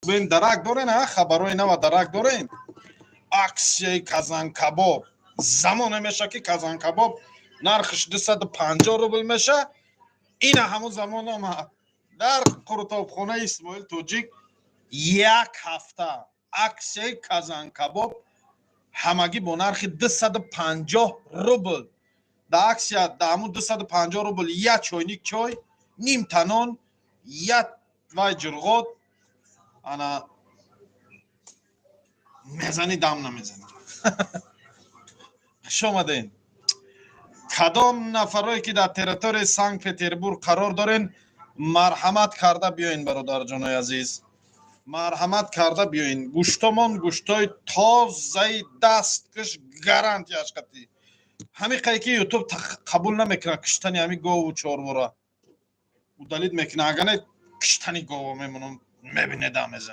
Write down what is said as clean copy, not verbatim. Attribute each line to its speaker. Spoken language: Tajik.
Speaker 1: Бин, дарак дорен, а хабарои нава дарак дорен. Аксияи казанкабоб замоне меша, ки казанкабоб нархш 250 рубл меша. Ина ҳамун замон омад. Дар қурутобхонаи Исмоил Тоҷик як ҳафта аксияи казанкабоб, ҳамагӣ бо нархи 250 рубл. Да аксия, да ҳамун 250 рубл як чойник чой, ним танон, як вай ҷурғот. Ана мезанӣ, дам намезанӣ. Хуш омадем. Кадом нафарое, ки дар территорияи Санкт Петербург қарор дорен, марҳамат карда биёин. Бародарҷонои азиз, марҳамат карда биёин. Гӯштомон гӯштои тозаи дасткаш, гарантияш қатӣ. Ҳамин қай ки Ютуб қабул намекунад, киштани ҳамин гову чорвора удалить мекунад. Агар не, киштани гова мемонам, мебинедам, мезанам.